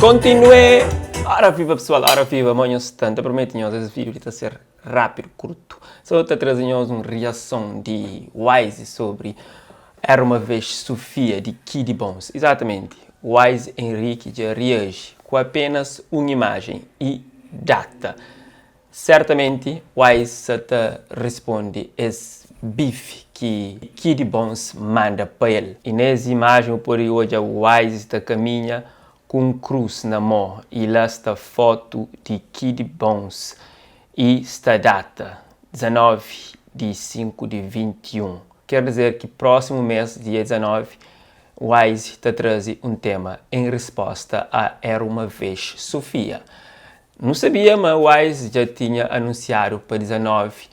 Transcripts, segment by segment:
Kontinue! Ora viva pessoal, ora viva, mo nhos sta? N ta promete nhos es vídeo li ta ser rápido, kurtu. So ta traze nhos un riason di Wise sobri Era uma vez Sofia di Kidy Bones. Exatamente, Wise Henrique dja riaji ku apenas un imajen y data. Sertamenti Wise sa ta risponde es beef ki Kidy Bones manda pa el. Y nes imajen bu pode odja Wise ta kaminha ku un krus na mo y la sta fotu di Kidy Bones y sta data, 19 di 5 di 21. Ker dizer ki prósimu mes, dia 19, Wise ta traze un tema en risposta a Era Uma Vez Sofia. Nu sabia ma Wise dja tinha anunsiadu pa 19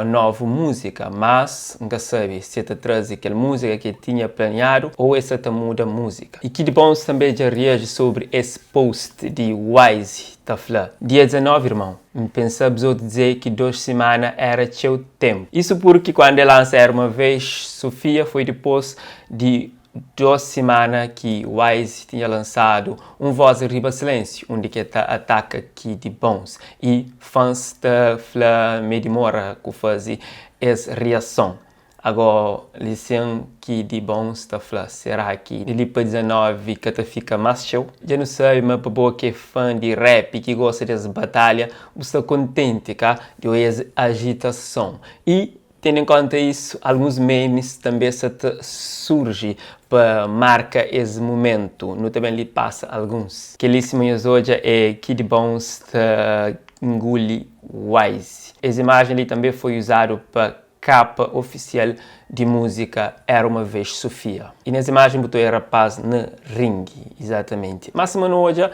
novu múzika, mas N ka sabe si e ta traze kel múzika ki e tinha planiadu ou e sa ta muda múzika. I Kid Bones tanbe dja riaji sobri es post di Wise ta fla, Dia 19 irmon, N pensa bzot dze ki 2 simana era txeu tenpu. Isu purki kuandu e lansa Era Uma Vez Sofia foi dipos di 2 simana ki Wise tinha lansadu Un Voz Riba Silensiu, undi ki e ta ataka Kidy Bones y fans ta fla m'e dimora ku faze es riason. Ago lisin Kidy Bones ta fla será ki di li pa 19 ka ta fika más txeu? Dja nu sabe ma pa bo ki é fan di rap y ki gosta des batalha bu sta kontenti ka di oia es ajitason y Tendo em konta isu, alguns memes tanbe sa ta surji pa marka es mumentu. Nu ta ben li pasa alguns. Kel-li, sima nhos odja, é Kid Bones ta nguli Wise. Es imajen li tanbe foi uzadu pa kapa ofisial di múzika Era Uma Vez Sofia. I nes imajen bu ta oja rapaz na ringi, izatamenti. Má sima nu odja,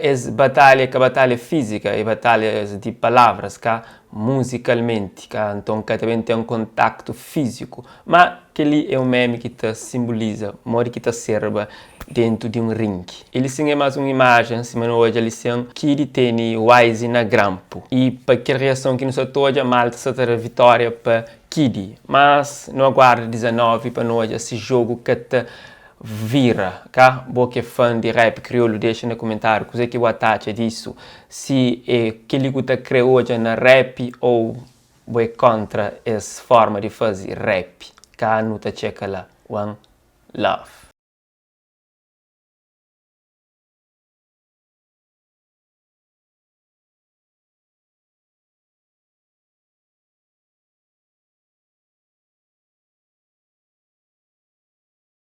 es batalha é ka batalha fízika, é batalhas di palavras, ka? Muzikalmenti, ka? Nton ka ta ben ten kontaktu fíziku. Má kel-li é un meme ki ta sinbuliza modi ki ta serba déntu di un ringi. I li sin é más un imajen, sima nu odja li sin, Kidy tene Wise na granpu. I pa kel riason ki nu sa ta odja, malta sa ta da vitória pa Kidy. Mas nu aguarda 19 pa nu odja si jogu ka ta vira ka? Bo ki é fan di rap kriolu dexa na kumentáriu kuzê ki bu ata atxa disu, si é kel-li ku ta krê odja na rap ou bo é kontra es forma di faze rap ka? Nu ta txeka la. One love.